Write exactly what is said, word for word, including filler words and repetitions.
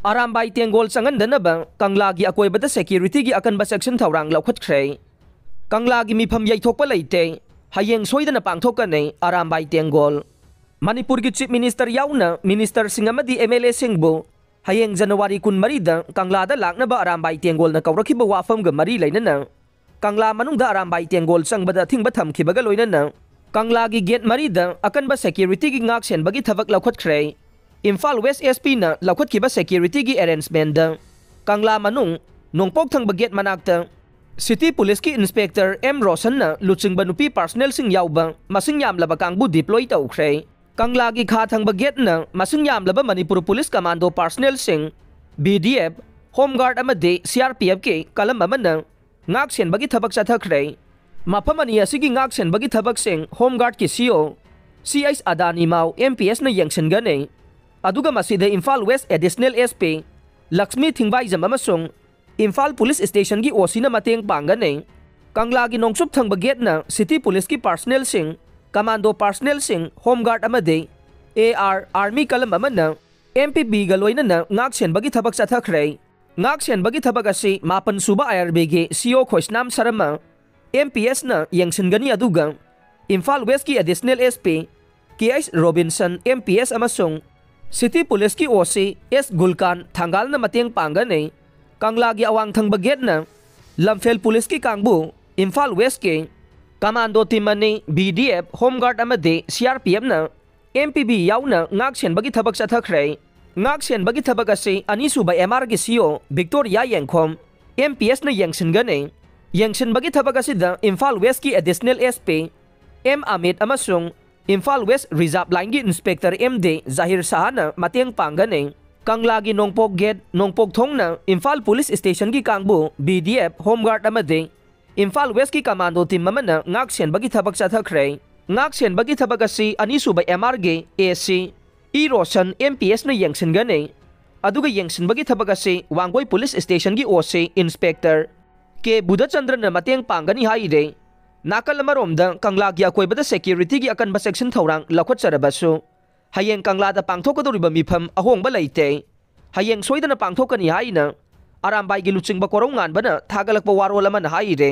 ꯑꯔꯥꯝꯕꯥꯏ ꯇꯦꯡꯒꯣꯜ ꯆꯪꯍꯟꯗꯅꯕ ꯀꯪꯂꯥꯒꯤ ꯑꯀꯣꯏꯕꯗ ꯁꯦꯀ꯭ꯌꯨꯔꯤꯇꯤꯒꯤ ꯑꯀꯟꯕ ꯆꯦꯛꯁꯤꯟ ꯊꯧꯔꯥꯡ ꯂꯧꯈꯠꯈ꯭ꯔꯦ꯫ ꯀꯪꯂꯥꯒꯤ ꯃꯤꯐꯝ ꯌꯩꯊꯣꯛꯄ ꯂꯩꯇꯦ꯫ ꯍꯌꯦꯡ ꯁꯣꯏꯗꯅ ꯄꯥꯡꯊꯣꯛꯀꯅꯤ ꯑꯔꯥꯝꯕꯥꯏ ꯇꯦꯡꯒꯣꯜ꯫ ꯃꯅꯤꯄꯨꯔꯒꯤ ꯆꯤꯐ ꯃꯤꯅꯤꯁꯇꯔ ꯌꯥꯎꯅ ꯃꯤꯅꯤꯁꯇꯔꯁꯤꯡ ꯑꯃꯗꯤ ꯑꯦꯝ ꯑꯦꯜ ꯑꯦꯁꯤꯡꯕꯨ ꯍꯌꯦꯡ ꯖꯅꯋꯥꯔꯤ ꯀꯨꯟꯃꯔꯤꯗ ꯀꯪꯂꯥꯗ ꯂꯥꯛꯅꯕ ꯑꯔꯥꯝꯕꯥꯏ ꯇꯦꯡꯒꯣꯜꯅ ꯀꯧꯔꯛꯈꯤꯕ ꯋꯥꯐꯝꯒ ꯃꯔꯤ ꯂꯩꯅꯅ ꯀꯪꯂꯥ ꯃꯅꯨꯡꯗ ꯑꯔꯥꯝꯕꯥꯏ ꯇꯦꯡꯒꯣꯜ ꯆꯪꯕꯗ ꯑꯊꯤꯡꯕ ꯊꯝꯈꯤꯕꯒ ꯂꯣꯏꯅꯅ ꯀꯪꯂꯥꯒꯤ ꯒꯦꯠ ꯃꯔꯤꯗ ꯑꯀꯟꯕ ꯁꯦꯀ꯭ꯌꯨꯔꯤꯇꯤꯒꯤ ꯉꯥꯛ ꯁꯦꯟꯕꯒꯤ ꯊꯕꯛ ꯂꯧꯈꯠꯈ꯭ꯔꯦ꯫ ꯏꯝꯐꯥꯜ ꯋꯦꯁ ꯑꯦꯁ ꯄꯤꯅ ꯂꯧꯈꯠꯈꯤꯕ ꯁꯦꯀ꯭ꯌꯨꯔꯤꯇꯤꯒꯤ ꯑꯦꯔꯦꯟꯖꯃꯦꯟꯗ ꯀꯪꯂꯥ ꯃꯅꯨꯡ ꯅꯣꯡꯄꯣꯛ ꯊꯪꯕ ꯒꯦꯠ ꯃꯅꯥꯛꯇ ꯁꯤꯇꯤ ꯄꯨꯂꯤꯁꯀꯤ ꯏꯟꯁꯄꯦꯛꯇꯔ ꯑꯦꯝ ꯔꯣꯁꯟꯅ ꯂꯨꯆꯤꯡꯕ ꯅꯨꯄꯤ ꯄꯥꯔꯁꯅꯦꯜꯁꯤꯡ ꯌꯥꯎꯕ ꯃꯁꯤꯡ ꯌꯥꯝꯂꯕ ꯀꯥꯡꯕꯨ ꯗꯤꯄ꯭ꯂꯣꯏ ꯇꯧꯈ꯭ꯔꯦ꯫ ꯀꯪꯂꯥꯒꯤ ꯈꯥ ꯊꯪꯕ ꯒꯦꯠꯅ ꯃꯁꯤꯡ ꯌꯥꯝꯂꯕ ꯃꯅꯤꯄꯨꯔ ꯄꯨꯂꯤꯁ ꯀꯃꯥꯟꯗꯣ ꯄꯥꯔꯁꯅꯦꯜꯁꯤꯡ, B D F, home guard ꯑꯃꯗꯤ ꯁꯤ ꯑꯥꯔ ꯄꯤ ꯑꯦꯐꯀꯤ ꯀꯂꯝ ꯑꯃꯅ ꯉꯥꯛ ꯁꯦꯟꯕꯒꯤ ꯊꯕꯛ ꯆꯠꯊꯈ꯭ꯔꯦ꯫ ꯃꯐꯝ ꯑꯅꯤ ꯑꯁꯤꯒꯤ ꯉꯥꯛ ꯁꯦꯟꯕꯒꯤ ꯊꯕꯛꯁꯤꯡ ꯍꯣꯝ ꯒꯥꯔꯗꯀꯤ ꯁꯤ ꯑꯣ, ꯁꯤ ꯑꯩꯆ ꯑꯗꯥꯅꯤ ꯃꯥꯎ, ꯑꯦꯝ ꯄꯤ ꯑꯦꯁꯅ ꯌꯦꯡꯁꯤꯟꯒꯅꯤ꯫ ꯑꯗꯨꯒ ꯃꯁꯤꯗ Imphal west additional S P Lakshmi Thingbaijam ꯑꯃꯁꯨꯡ ꯏꯝꯐꯥꯜ ꯄꯨꯂꯤꯁ ꯁ꯭ꯇꯦꯁꯟꯒꯤ ꯑꯣ ꯁꯤꯅ ꯃꯇꯦꯡ ꯄꯥꯡꯒꯅꯤ꯫ ꯀꯪꯂꯥꯒꯤ ꯅꯣꯡꯆꯨꯞ ꯊꯪꯕ ꯒꯦꯠꯅ ꯁꯤꯇꯤ ꯄꯨꯂꯤꯁꯀꯤ ꯄꯥꯔꯁꯅꯦꯜꯁꯤꯡ, ꯀꯃꯥꯟꯗꯣ ꯄꯥꯔꯁꯅꯦꯜꯁꯤꯡ, ꯍꯣꯝ ꯒꯥꯔꯗ ꯑꯃꯗꯤ ꯑꯦ ꯑꯥꯔ, ꯑꯥꯔꯃꯤ ꯀꯂꯝ ꯑꯃꯅ ꯑꯦꯝ ꯄꯤ ꯕꯤꯒ ꯂꯣꯏꯅꯅ ꯉꯥꯛ ꯁꯦꯟꯕꯒꯤ ꯊꯕꯛ ꯆꯠꯊꯈ꯭ꯔꯦ꯫ ꯉꯥꯛ ꯁꯦꯟꯕꯒꯤ ꯊꯕꯛ ꯑꯁꯤ ꯃꯥꯄꯟ ꯁꯨꯕ ꯑꯥꯏ ꯑꯥꯔ ꯕꯤꯒꯤ ꯁꯤ ꯑꯣ ꯈꯣꯏꯁꯅꯥꯝ ꯁꯔꯃ, ꯑꯦꯝ ꯄꯤ ꯑꯦꯁꯅ ꯌꯦꯡꯁꯤꯟꯒꯅꯤ, ꯑꯗꯨꯒ ꯏꯝꯐꯥꯜ ꯋꯦꯁꯀꯤ additional S P K H Robinson, M P S, ꯑꯃꯁꯨꯡ ꯁꯤꯇꯤ ꯄꯨꯂꯤꯁꯀꯤ ꯑꯣ ꯁꯤ ꯑꯦꯁ ꯒꯨꯜꯀꯥꯟ ꯊꯥꯡꯒꯥꯜꯅ ꯃꯇꯦꯡ ꯄꯥꯡꯒꯅꯤ꯫ ꯀꯪꯂꯥꯒꯤ ꯑꯋꯥꯡ ꯊꯪꯕ ꯒꯦꯠꯅ ꯂꯝꯐꯦꯜ ꯄꯨꯂꯤꯁꯀꯤ ꯀꯥꯡꯕꯨ, ꯏꯝꯐꯥꯜ ꯋꯦꯁꯀꯤ ꯀꯃꯥꯟꯗꯣ ꯇꯤꯝ ꯑꯅꯤ, B D F, home guard ꯑꯃꯗꯤ ꯁꯤ ꯑꯥꯔ ꯄꯤ ꯑꯦꯐꯅ ꯑꯦꯝ ꯄꯤ ꯕꯤ ꯌꯥꯎꯅ ꯉꯥꯛ ꯁꯦꯟꯕꯒꯤ ꯊꯕꯛ ꯆꯠꯊꯈ꯭ꯔꯦ꯫ ꯉꯥꯛ ꯁꯦꯟꯕꯒꯤ ꯊꯕꯛ ꯑꯁꯤ ꯑꯅꯤꯁꯨꯕ ꯑꯦꯝ ꯑꯥꯔꯒꯤ ꯁꯤ ꯑꯣ ꯚꯤꯛꯇꯣꯔꯤꯌꯥ ꯌꯦꯡꯈꯣꯝ, ꯑꯦꯝ ꯄꯤ ꯑꯦꯁꯅ ꯌꯦꯡꯁꯤꯟꯒꯅꯤ꯫ ꯌꯦꯡꯁꯤꯟꯕꯒꯤ ꯊꯕꯛ ꯑꯁꯤꯗ ꯏꯝꯐꯥꯜ ꯋꯦꯁꯀꯤ additional S P M Amit ꯑꯃꯁꯨꯡ ꯏꯝꯐꯥꯜ ꯋꯦꯁ ꯔꯤꯖꯥꯔꯚ ꯂꯥꯏꯟꯒꯤ ꯏꯟꯁꯄꯦꯛꯇꯔ ꯑꯦꯝ ꯗꯦ ꯖꯥꯍꯤꯔ ꯁꯍꯥꯅ ꯃꯇꯦꯡ ꯄꯥꯡꯒꯅꯤ꯫ ꯀꯪꯂꯥꯒꯤ ꯅꯣꯡꯄꯣꯛ ꯒꯦꯠ, ꯅꯣꯡꯄꯣꯛ ꯊꯣꯡꯅ ꯏꯝꯐꯥꯜ ꯄꯨꯂꯤꯁ ꯁ꯭ꯇꯦꯁꯟꯒꯤ ꯀꯥꯡꯕꯨ, B D F, home guard ꯑꯃꯗꯤ ꯏꯝꯐꯥꯜ ꯋꯦꯁꯀꯤ ꯀꯃꯥꯟꯗꯣ ꯇꯤꯝ ꯑꯃꯅ ꯉꯥꯛ ꯁꯦꯟꯕꯒꯤ ꯊꯕꯛ ꯆꯠꯊꯈ꯭ꯔꯦ꯫ ꯉꯥꯛ ꯁꯦꯟꯕꯒꯤ ꯊꯕꯛ ꯑꯁꯤ ꯑꯅꯤꯁꯨꯕ ꯑꯦꯝ ꯑꯥꯔꯒꯤ ꯑꯦ ꯁꯤ ꯏ ꯔꯣꯁꯟ, ꯑꯦꯝ ꯄꯤ ꯑꯦꯁꯅ ꯌꯦꯡꯁꯤꯟꯒꯅꯤ꯫ ꯑꯗꯨꯒ ꯌꯦꯡꯁꯤꯟꯕꯒꯤ ꯊꯕꯛ ꯑꯁꯤ ꯋꯥꯡꯒꯣꯏ ꯄꯨꯂꯤꯁ ꯁ꯭ꯇꯦꯁꯟꯒꯤ ꯑꯣ ꯁꯤ ꯏꯟꯁꯄꯦꯛꯇꯔ ꯀꯦ ꯕꯨꯙꯆꯟꯗ꯭ꯔꯅ ꯃꯇꯦꯡ ꯄꯥꯡꯒꯅꯤ ꯍꯥꯏꯔꯦ꯫ ꯅꯥꯀꯜ ꯑꯃꯔꯣꯝꯗ ꯀꯪꯂꯥꯒꯤ ꯑꯀꯣꯏꯕꯗ ꯁꯦꯀ꯭ꯌꯨꯔꯤꯇꯤꯒꯤ ꯑꯀꯟꯕ ꯆꯦꯛꯁꯤꯟ ꯊꯧꯔꯥꯡ ꯂꯧꯈꯠꯆꯔꯕꯁꯨ, ꯍꯌꯦꯡ ꯀꯪꯂꯥꯗ ꯄꯥꯡꯊꯣꯛꯀꯗꯧꯔꯤꯕ ꯃꯤꯐꯝ ꯑꯍꯣꯡꯕ ꯂꯩꯇꯦ꯫ ꯍꯌꯦꯡ ꯁꯣꯏꯗꯅ ꯄꯥꯡꯊꯣꯛꯀꯅꯤ ꯍꯥꯏꯅ ꯑꯔꯥꯝꯕꯥꯏꯒꯤ ꯂꯨꯆꯤꯡꯕ ꯀꯣꯔꯧꯉꯥꯟꯕꯅ ꯊꯥꯒꯠꯂꯛꯄ ꯋꯥꯔꯣꯜ ꯑꯃꯅ ꯍꯥꯏꯔꯦ꯫